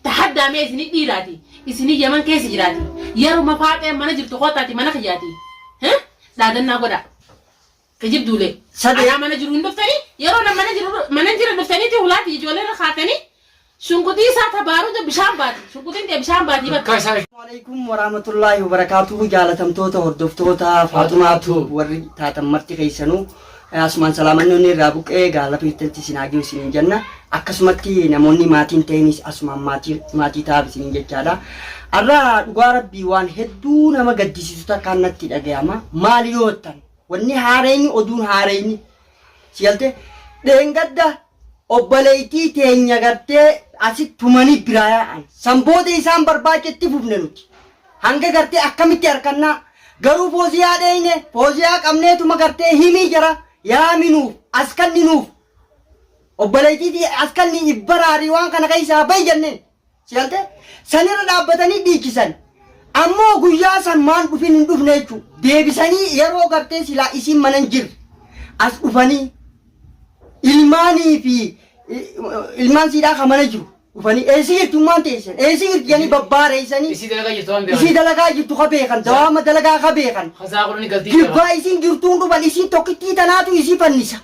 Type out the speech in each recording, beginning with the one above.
Tahaddaa mee isinii dhiiraati. Isinii Yaman keessa jiraati. Yeruma faaxeen mana jirtu kootaati mana kiyyaati. Dhaadannaa godhaa. Kijibduulee. Sadee. Anaa mana jiru hin dhuftanii yeroo na mana jiru mana jira dhuftaniiti hulaati ijoollee irra kaatanii shunquxii isaa tabaaruuta bishaan baati. Shunquxiin tee bishaan baati bakka. Bakka isaa Alaikum warahmatullahi wabarakatuhu jaalatamtoota hordoftoota Faaxumaa Tube warri taatan marti keessanuu asumaan salaamanni onni irraa buqqee gaala fiirtanti isin haa jiru isiniin jenna akkasumatti namoonni maatiin ta'inis asumaan maatii maatii ta'aaf isiniin jechaadha. Har'a dhugaa rabbii waan hedduu nama gaddisiisu takkaan natti dhagayama maali yoo jettan wanni haareenyi oduun haareenyi si galte dheengadda Obboleeytii teenya gartee asitti tumanii biraa yaa'an. San booda isaan barbaacha itti fufne nuti. Hanga gartee akkamitti harkannaa. Garuu Fooziyaa dheeyne, Fooziyaa qabneetuma gartee himii jara yaami nuuf, as kanni nuuf. Obboleeytii tiyya as kanni if baraarii waan kana keessaa bahi jenneen. Si galtee? Sanirra dhaabbatanii dhiichisan. Ammoo guyyaa san maan dhufin hin dhufne jechuudha. Deebisanii yeroo gartee silaa isiin mana hin jirre as dhufanii ilmaanii fi ilmaan siidhaa kan mana jiru dhufanii eessi jirtu ilmaan teessan eessi jirtu jedhanii babbaareessanii Isii dalagaa jirtu waan beekan. isii dalagaa jirtu ka beekan dawaama dalagaa ka beekan Kasaa kudhanii galtii beekan. gubbaa isiin jirtuun dhufan isiin tokkittii tanaatu isii fannisa.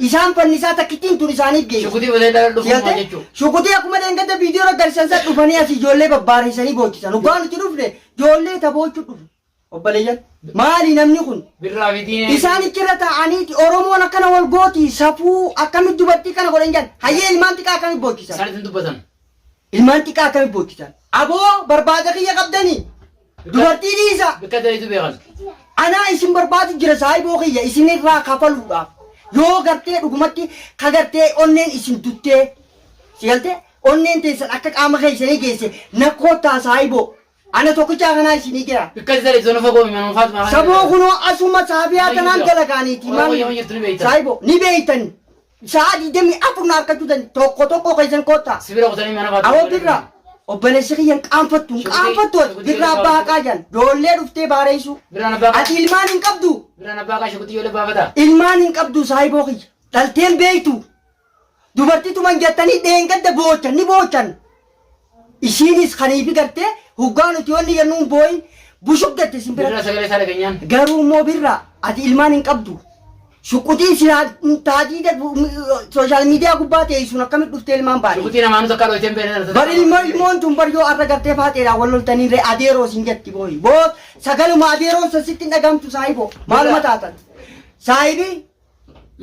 Isaan fannisaa takkittiin tun isaaniif geesse. Shukutii balee dhala dhufuu maal Siyalte jechuu? shukutii akkuma dheengadda viidiyoo irra galchan san dhufanii asii ijoollee babbaareessanii boochisan. Hoggaa nuti dhufne ijoollee ta boochuu dhufne. Obboleeyyan maali namni kun? Birraa fi diinee. Isaan ichirra ta'aniiti Oromoon akkana wal gooti safuu akkamitti dubartii kana godhan jedhan. Hayyee ilmaan xiqqaa akkamitti boochisan? Isaan ittiin dubbatan. Ilmaan xiqqaa akkamitti boochisan? Aboo barbaada kiyya qabdanii? Dubartii dhiisa. Bikka daleetu beekan. Anaa isin barbaadu jira saayiboo kiyya isinirraa kafaluudhaaf. Yoo gartee dhugumatti ka gartee onneen isin duttee si galtee onneen teessan akka qaama keessanii geesse na koottaa saayiboo. Ana tokkichaa kanaa isinii ge'a. Bikka daleetu sana fagoo manuma Faatumaa kana. Saboo kunoo asuma saafiyaa tanaan dalagaaniiti Oromoo yoo jirtu ni beektan. Saayiboo ni beeytan. Sa'a 24 na harkachuu dandeessu. Tokko tokko keessan koottaa. Sibira kutanii mana Faatumaa. Awoo birraa obboleessi kiyya hin qaanfattu hin qaanfattu ati birraa abbaa haqaa jedhan ijoollee dhuftee baareessuu. Birraan abbaa Ati ilmaan hin qabdu Birraan abbaa qaa shukutii ijoollee baafata. ilmaan hin qabdu saayiboo kiyya dhalteen beektu dubartii tuman jettanii dheengadda boochan ni boochan. Isiinis kaniifi gartee hoggaa nuti wanni jennuun booyin bushuk jette isin Birraa biratti. sagalee isaa dhageenyaan. Garuu immoo birraa ati ilmaan hin qabdu. Shuqquxiin silaa taatii sooshaal miidiyaa gubbaa teessuun akkamitti dhuftee ilmaan baadhi. Shukutii namaanuu takkaa dhoytee hin beekne. Bar ilmoo ilmoon tun bar yoo arra gartee faaxeedhaan wal loltanii ree adeeroo sin jetti booyi. Boo sagaluma adeeroon san sitti hin dhagahamtu saahiboo maaluma taatan. Saahibii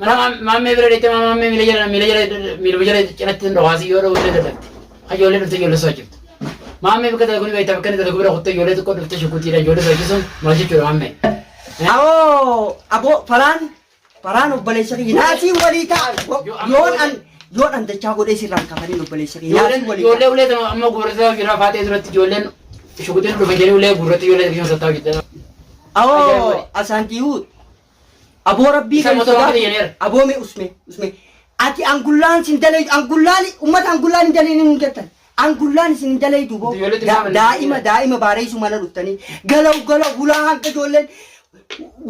Mana maammee bira deettee maammee miila jala miila jala miiluma jala cinatti hin dhokaasii yoo dhowwee dadhabde. Ijoollee dhufte ijoollee sochiftu. Maammee bakka dalagu ni beekta bakka inni dalagu bira kuttee ijoollee xiqqoo dhufte shukutiidha ijoollee sochisuun maal jechuudha maammee. Awoo aboo faraan faraan obboleessa kiyya naasii walii ta'a yoon an yoon an dachaa godhee sirraan kafaniin obboleessa kiyya naasii walii ta'a. Ijoollee ulee tana amma guurrataa jira faatee duratti ijoolleen shukutiin dhufa jedhee ulee guurratti ijoollee xiqqoo sattaa hojjeta. Awoo asaantiihuu aboo rabbii Isa kan motora sodaatu kiyya neera. aboo mee usme usme ati angullaan sin dalee angullaan ummata angullaan hin daleen hin jettan angullaan isin hin dalee duuboo Ijoollee xiqqoo mana daa'ima daa'ima baareessuu mana dhuftanii galaw galaw hulaa hanga ijoolleen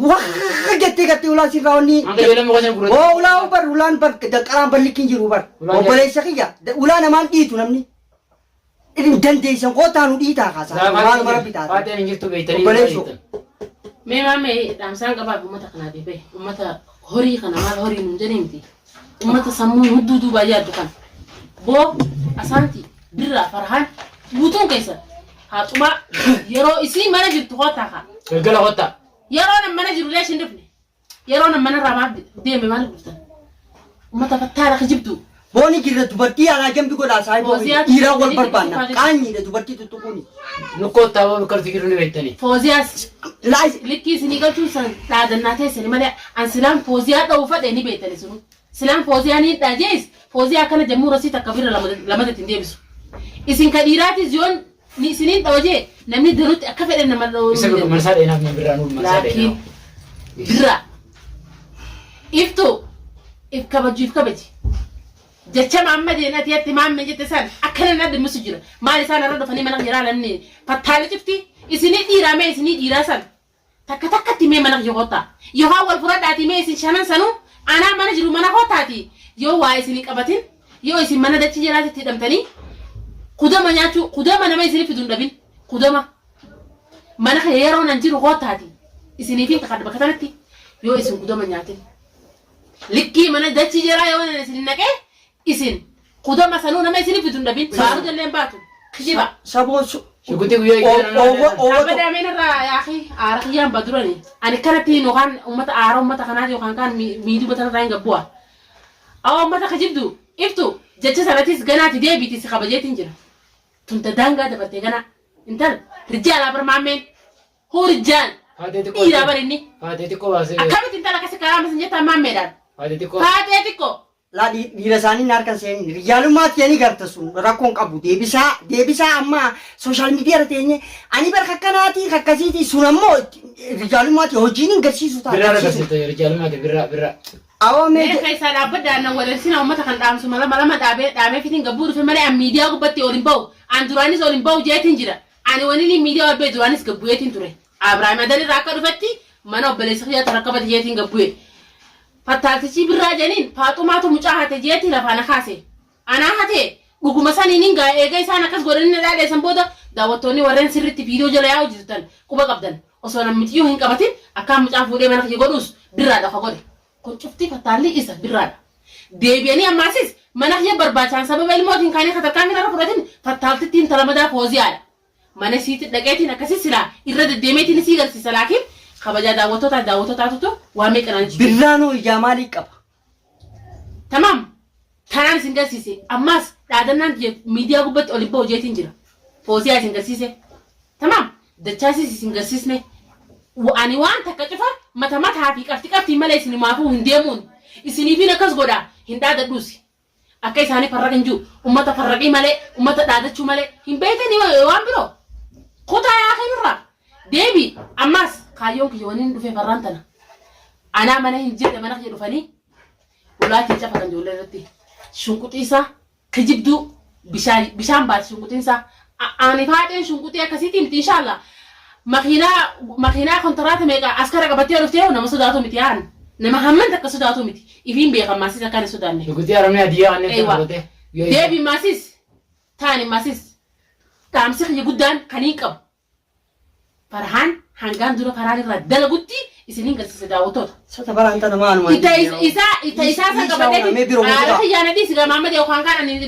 waa jettee gartee ulaa sirraa wanni Hanga ijoolleen muka sana gurratti. Oo ulaa bar ulaan bar danqaraan bar likkiin jiru bar Ulaan obboleessa kiyya ulaa namaan dhiitu namni hin dandeessan kootaa nu dhiitaa kaasaa maaluma rabbi taate Faateen hin jirtu beektanii. Obboleessoo. Mee maamee dhaamsaan qabaaf uummata kanaatiif bahe uummata horii kana maal horii nuun jedhee miti uummata sammuun hudduu duubaa yaaddu kana boo asaanti birraa farhaan guutuun keessan haa xumaa yeroo isii mana jirtu kottaa kaa Galgala kottaa. yeroo nan mana jiru leesh hin dhufne yeroo nan mana irraa maaf deeme maal dhuftan uummata fattaara kijibdu Booni jirra dubartii alaa jambi godhaa saayiboo Fooziyaa dhiiraa wal tuqxanii barbaanna tuqxanii qaanyiidha dubartii tuttuquuni. Nu kottaa boo bakka nuti jirru ni beektanii. Fooziyaas Laayis likkii isinii galchuun san dhaadannaa teessani malee an silaan fooziyaa dha'uu fadhe ni beektani sunu. Silaan fooziyaa ni hidhaa jees fooziyaa akkana jammuu rasii takka bira lamata ittiin deebisu. Isin ka dhiiraatis yoon ni isiniin dha'o jee namni danutti akka fedhan nama dha'uu Isa ni godhu danda'a. marsaa dheenaaf mee birraa nuuf marsaa Laakiin dheenaaf. birraa iftu if kabaju if kabaji. Jecha maammadeen ati atti maammee jette san akkana na dhimmisu jira. Maal isaan irra dhufanii mana jiraa namni fattaale cifti isinii dhiiraa mee isinii dhiiraa san takka takkatti mee mana kiyya kottaa. Yookaan wal fudhadhaatii mee isin shanan sanuu anaa mana jiru mana kottaati yoo waa isinii qabatin yoo isin mana dachii jalaatti hidhamtanii Kudama nyaachuu kudama nama isinii fidu hin dhabin. Kudama. Mana kee yeroo nan jiru koottaati. Isinii fi kakadha bakka sanatti yoo isin kudama nyaatin. Likkii mana dachii jaraa yoo nan isin naqee isin kudama sanuu nama isinii fidu hin dhabin. Baaruda illee hin baatu. Kijiba. Saboo Shukutii guyyaa iyyuu oowwa oowwa Dhaabbata ameen irraa yaaqii aara kiyyaan badurani. Ani kanatti yookaan uummata aara uummata kanaati yookaan kaan miidhuu batan irraa hin gabbu'a. Awwa uummata kijibdu iftu jecha sanatis ganaati deebiiti si kabajeetiin jira. Tunta daangaa dabartee ganaa. Intal rijaalaa bar maammeen. Huu rijaal. Faatee xiqqoo. Dhiiraa bar inni. Faatee xiqqoo baasee. Akkamitti intala akkasi karaa masin jettaan maammeedhaan. Faatee xiqqoo. Faatee xiqqoo. Laa dhiira isaanii na harkan seenin rijaalummaa tiyanii garta sun rakkoon qabu deebisaa deebisaa amma social media irra teenye ani bar kakkanaatii kakkasiitii sun ammoo rijaalummaa tiya hojiin hin garsiisu ta'a Birraa garsiisu. agarsiifte rijaalummaa ta'e birraa birraa. Awoo mee Mee keessaa dhaabbadha annan waleessina uummata kan dhaamsu mala malama dhaabee dhaamee fitiin gabbuu dhufe malee an miidiyaa gubbatti ol hin ba'u. An duraanis ol hin ba'u jeetiin jira. Ani waniin miidiyaa ol ba'e duraanis gabbu'eetiin ture. Abrahaam Adan irraa akka dhufetti mana obboleessa kiyyaa tarakkabate jeetiin gabbu'e. Fattaaltichii birraa janiin faaxumaatu mucaa hate jeetii lafaa na kaase. Anaa hate dhuguma saniin hin gaa eega isaan akkas godhanii na dhaadheessan booda daawwattoonni warreen sirriitti viidiyoo jala yaa'u jirtan quba qabdan. Osoo nan muciyyoo hin qabatin akkaan mucaa fuudhee mana kiyya godhuus birraadha ka godhe. Kun cuftii fattaalli isa birraadha. Deebi'anii ammaasis mana kiyya barbaachaan sababa ilmootiin kaanii ka tarkaanfii narra fudhatin fattaaltittiin intala madaa fooziyaadha. Mana isiitti dhaqeetiin akkasii silaa irra deddeemeetiin isii garsiisa laakiin kabajaa daawwattootaa daawwattootaatutu waa meeqa naan jijjiira. Birraanoo ijaa maalii qaba? Tamaam tanaan isin garsiise ammaas dhaadannaan tiyya miidiyaa gubbatti ol hin ba'u jeetiin jira. Fooziyaa isin garsiise. Tamaam dachaasis isin garsiisne. Ani waan takka cufa mata mataa fi qarti qartiin malee isinumaafuu hin deemuun isiniifiin akkas godha hin dhaadadhuusi. Akka isaanii farraq hin jiru. Ummata farraqii malee, ummata dhaadachuu malee hin beektanii waan biroo. Kutaa yaa nurraa. Deebi ammaas kaayyoon kiyya waniin dhufee farraan tana. Anaa mana hin jirre mana kiyya dhufanii ulaatii cafaqan ijoollee irratti. Shunquxii isaa kijibduu bishaan bishaan baati shunquxiin isaa. Ani faaxeen shunquxii akkasiitii miti inshaallah. Makiinaa makiinaa kontiraata meeqa askara qabattee dhuftee nama sodaatu miti yaan. Nama hamman takka sodaatu miti. Ifiin beekan maasis akka hin sodaanne. Shukutii haramni hadiyyaa kanneen Eeywa. fudhatee. Deebi maasis taani maasis dhaamsi kiyya guddaan kan hin qabu. Farhaan hangaan dura farhaan irraa dalagutti isiniin garsiisa daawwattoota. Sata baraan tana maaluma. Ita isaa ita isaa san qabadheeti haala kiyyaana dhiisi gaa Mahammad yookaan kaan ani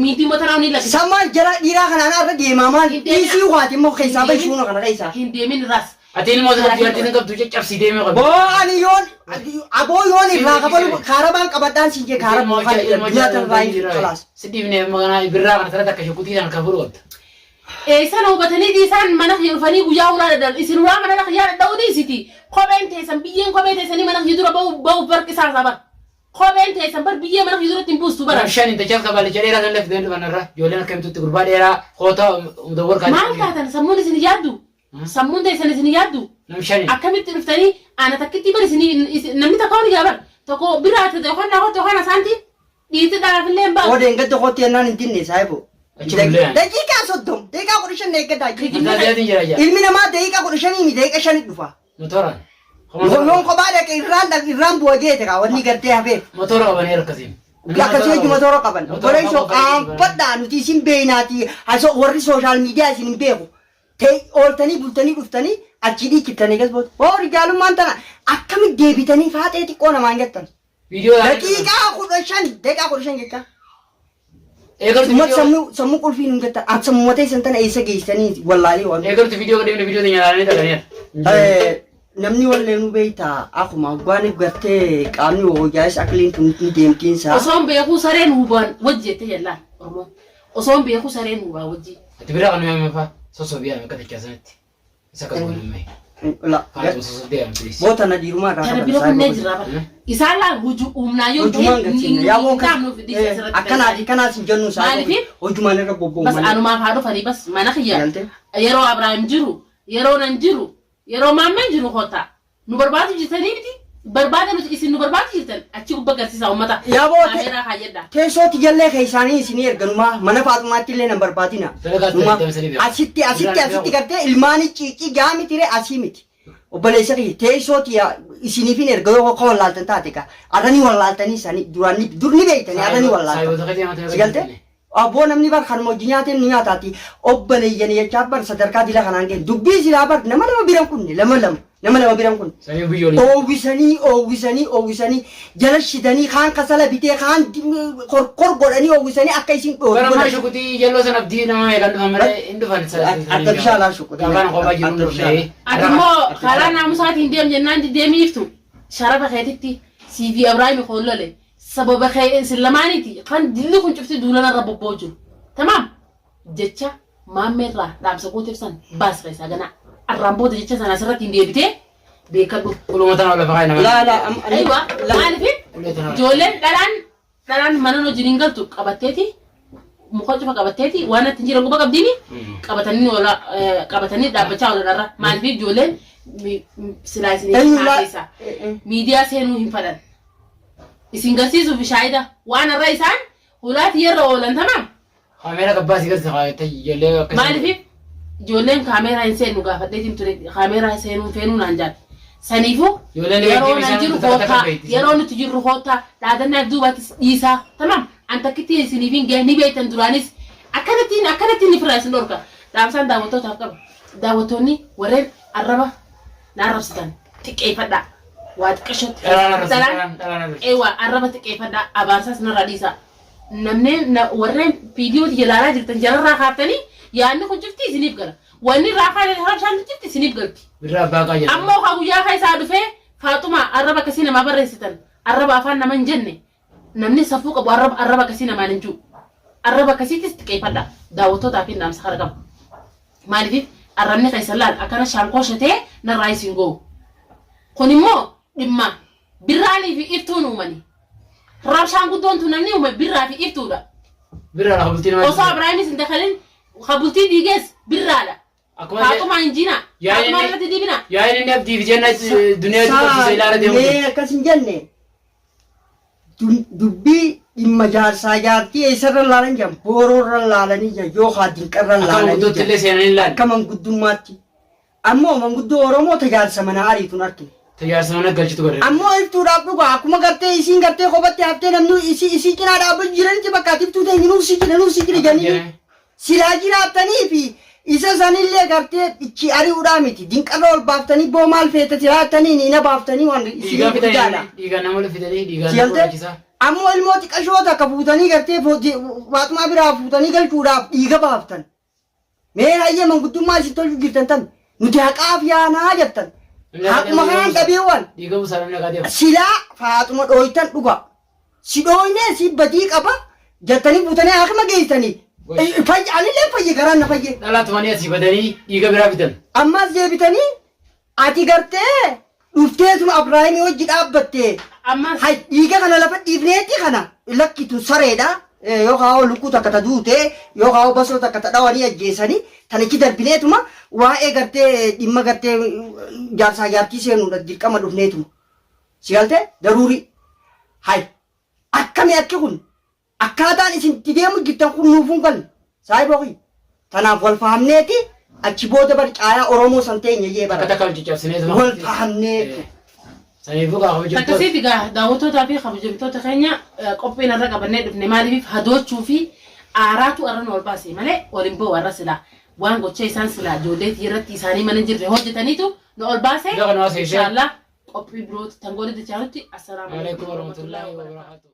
miitii motora ni lakkisa. Sammaan jara dhiiraa kanaan irra deemaa maal? Hin deemin. Dhiisii waati immoo keessaa bahi shuuna kana keessaa. Hin deemin irraas. Ati ilmoo sana jaartii san qabdu caccabsii deemee qabdu. Boo ani yoon aboo yoon irraa kafalu kaarabaan qabadhaan siin jee kaarabaa kana nyaata irraa hin kalaas. Si dhiifne amma kana birraa kana sarara takka shukutii sana kan fuudhu qabda. Eessan hubatanii dhiisaan mana kiyya dhufanii guyyaa ulaa dhadhaan isin ulaa mana kiyyaa dhadha'uu dhiisiti. Kopheen teessan biyyeen kophee teessanii mana kiyya dura ba'uu ba'uuf barqi isaa bar. Kopheen teessan bar biyyee mana kiyya duratti hin buustu bara. Shan inta kabalicha dheeraa san lafti dhufan irra ijoolleen akkamittutti gurbaa dheeraa koota mudawwar kaanii. Maal taatan sammuun isin yaaddu? Sammuun teessan isin yaaddu? Nam shani. Akkamitti dhuftanii ana takkitti bar isin namni takka wani gaa bar tokko biraa ta'e yookaan naakota yookaan asaanti dhiirti dhalaaf illee hin baatu. Oodeen gadda kootti yennaan hin dinne saayibo. Achi bullee. Daqiiqaa 30 daqiiqaa 15 eeggataa jiru. Mataa jira jira. Ilmi namaa daqiiqaa 15 mi daqiiqaa 5 dhufa. Motoraan. Yoon kophaa dhaqe irraan dhaqe irraan bu'a jeete kaa wanni gartee hafeef. Motora qabanii akkasiin. Akkasii wajji motora qaban. Obboleessoo qaanfadhaa nuti isin beeynaati. Warri social media isin hin beeku. Ta'e ooltanii bultanii dhuftanii achii dhiichiftanii gas booda. Hoo rijaalummaan tana akkamitti deebitanii faaxee xiqqoo namaan jettan. Viidiyoo Daqiiqaa 15 daqiiqaa 15 jecha. Eegaltu Uummata viidiyoo sammuu sammuu qulfii nun jettan. Ati sammuu teessan tana eessa geessanii wallaalee waan. Eegaltu viidiyoo gadhiifne viidiyoo teenya ilaalanii dhalaniira. Namni wallee nu beektaa akkuma hoggaaniif gartee qaamni hojjaayis akliin tun ni deemtiinsaa. Osoon beekuu sareen hubaan wajji jettee jallaan Oromoon. Osoon beekuu sareen hubaan wajji. Ati biraa kan nuyi faa sosobee yaame akka dachaa sanatti. Isa akkas godhan mee. Faatuma sosobee yaame please. Boota na dhiirumaa irraa Kana bira kunnee jirra bara. Isaan laal hojii humnaa yoo Hojumaan garsiifna. Yaa boo dhaabnuuf dhiisa asirratti. akkanaati kanaas hin jennu isaa. Maaliif? Hojumaan irra bobba'u Bas malee. anumaaf haa dhufanii bas mana kiyya. Galte? Yeroo Abrahaam jiru, yeroo nan jiru, yeroo maammeen jiru kottaa. Nu barbaadu jirtanii miti. Barbaada nuti isin nu barbaadu jirtan achi gubba garsiisaa uummata. Yaa boo Kaameeraa kaayyadhaa. Teessoo tiyyallee keessaanii isinii erganumaa mana Faaxumaatti illee nan barbaadina. Dalagaa Numa 83 beeku. asitti asitti asitti gartee ilmaanii ciicii gaa miti ree asii miti. Obboleessa kiyya teessoo tiyya isiniifin erga yoo akka wallaaltan taate gaa arranii wallaaltanii isaanii duraan ni dur ni beektanii arranii wallaaltan. Saayiboota keetii amata Si galte? Abboo namni bar kanuma hojii nyaateen nu nyaataati. Obboleeyyan jechaa bar sadarkaa dila kanaan ga'e. Dubbii silaa bar nama lama biran kunne lama lama nama lama biran kunne. Sanii biyya olii. Oowwisanii oowwisanii oowwisanii jala shidanii kaan kasala bitee kaan korkor godhanii oowwisanii akka isin dhootu Bara maa godhan. shukutii jalloo sana abdii nama meeqan dhufan malee hin dhufan. Adda bishaalaa shukutii. Gaafaan kophaa jiru hin Adda dhufne. Ati immoo karaa naamusaatiin deem jennaan deemii iftu sharafa keetitti sii fi Abrahaami koollole sababa kee isin lamaaniiti kan dilli kun cufti duulana irra bobba'u jiru. Tamaam jecha maammee irraa dhaamsa gooteef san baas keessaa ganaa. Arraan booda jecha sana asirratti hin deebitee beekadhu. Uluma tana lafa kaa'e nama. Laa laa Aywa maaliif Ulee tana. ijoolleen dhalaan dhalaan mana hojiin hin galtu qabatteeti muka cufa qabatteeti waan ittiin jiran quba qabdiini qabatanii oola qabatanii dhaabbachaa oolan irra maaliif ijoolleen silaa isin Eenyu laa- haasisa miidiyaa seenuu hin fadhan isin garsiisuuf shaayida waan irra isaan hulaati yerra oolan tamaam. Kaameera gabbaa si galcha kaa'e ijoollee akkasii. Maaliif ijoolleen kaameeraa hin seennu gaafadheetiin ture kaameeraa seenuu feenuu naan jaal. Saniifuu Ijoolleen yeroo beektii nan bishaan jiru takka takka koottaa beekti. yeroo nuti jirru koottaa dhaadannaaf duubaattis dhiisaa tamaam an takkitti isiniif hin gahe ni beektan duraanis akkanattiin akkanattiin ni firraa isin dhorka dhaamsaan daawwattootaaf qaba daawwattoonni warreen arraba na arrabsitan xiqqeeffadhaa waa xiqqashotti Dhalaan arrabsitan, dhalaan dhalaan arrabsitan. eewwa arraba xiqqeeffadhaa abaarsaas narraa dhiisaa namni warreen viidiyoo ilaalaa jirtan jalarraa kaaftanii yaadni kun cufti isiniif gala wanni irraa kaaftan cufti isiniif galti. Birraa abbaa qaa jedhama. Ammoo ka guyyaa keessaa dhufee Faaxuma arraba akkasii namaa barreessitan arraba afaan nama hin jenne namni safuu qabu arraba arraba akkasii namaan hin jiru. Arraba akkasiittis xiqqeeffadha daawwattootaa fi dhaamsa kana qabu. Maaliif arrabni keessan laal akkana shaankoo shatee narraa isin goowu. Kun immoo dhimma birraanii fi iftuun uumani. Rabshaan guddoon tun namni uume birraa fi iftuudha. Birraa lafa bultii namaa. Osoo Abrahaamis hin dakalin ka bultii diigees birraadha. Akkuma Faaxumaa hin jiina. Yaa Faaxumaa inni- irratti diibina. yaa inni abdii fi jenna duniyaa itti qabsiisee ilaala deemu. Mee akkas hin jenne dubbii dhimma jaarsaa jaartii eessarra laalan jiran booroorra laalanii jiran yookaan dinqarra Akka laalanii manguddootti jiran illee seenanii ilaali. akka manguddummaatti. Ammoo manguddoo Oromoo tajaajila mana ariituun argine. Tajaajila mana galchitu godhe. Ammoo iftuudhaaf dhugaa akkuma gartee isiin gartee kophatti haftee namni isii isii cinaa dhaabbatu jiranitti bakka ati iftuu ta'e nuuf si jira nuuf si jira jedhanii silaa jiraattanii fi isa sanillee gartee ichi ari'uudhaa miti dinqarra ol baaftanii boo maal feete jiraattanii ni na baaftanii waan Dhiigaa isinii guddaadha. fidanii dhiigaa nama ol fidanii dhiigaa nama Siyalte barbaachisaa. ammoo ilmoo xiqqashoota akka fuutanii gartee Faaxumaa biraa fuutanii galchuudhaaf dhiiga baaftan. Mee hayyee manguddummaa isin tolchu jirtan tan nuti haqaaf yaanaa jettan. Haquma kanaan dhabeewwan. Dhiiga buusaa namni dhagaa deema. Silaa Faaxuma dhooytan dhuga. Si dhooynee si badii qaba jettanii fuutanii haakima geessanii. Fayya anillee fayye garaan na fayye. Dhalaa tumanii asii badanii dhiiga biraa fidan. Ammas deebitanii ati gartee dhufteetuma Abrahaamii hojii dhaabbatte. Ammas Hay dhiiga kana lafa dhiifneeti kana lakkitu sareedha. Yookaan lukkuu takka ta duute yookaan basoo takka ta dhawanii ajjeesanii tanichi darbineetuma waa'ee gartee dhimma gartee jaarsaa jaartii seenuudha dirqama dhufneetuma. Si galtee daruurii. Hay akkami akki kun akkaataan isin itti deemu jirtan kun nuuf hin galle saayiboo kiyya. Tanaaf wal fahamneeti achi booda bar caayaa Oromoo san teenya jee Takka bara. takka wal caccabsineetuma. Wal fahamnee. Saniifuu gaa kabajamtoota. Akkasitti egaa daawwattootaa fi kabajamtoota keenya qophiin irra qabannee dhufne maaliif hadoochuu fi aaraatu arra nu ol baase malee ol hin ba'u arra silaa waan gocha isaan silaa ijoollee irratti isaanii mana hin jirre hojjetaniitu nu ol baase. Lafa nu haasa'e. Inshaallah qophii birootti tan godhe dachaanutti assalaamu Alaikum warahmatullahi wabarakatuh.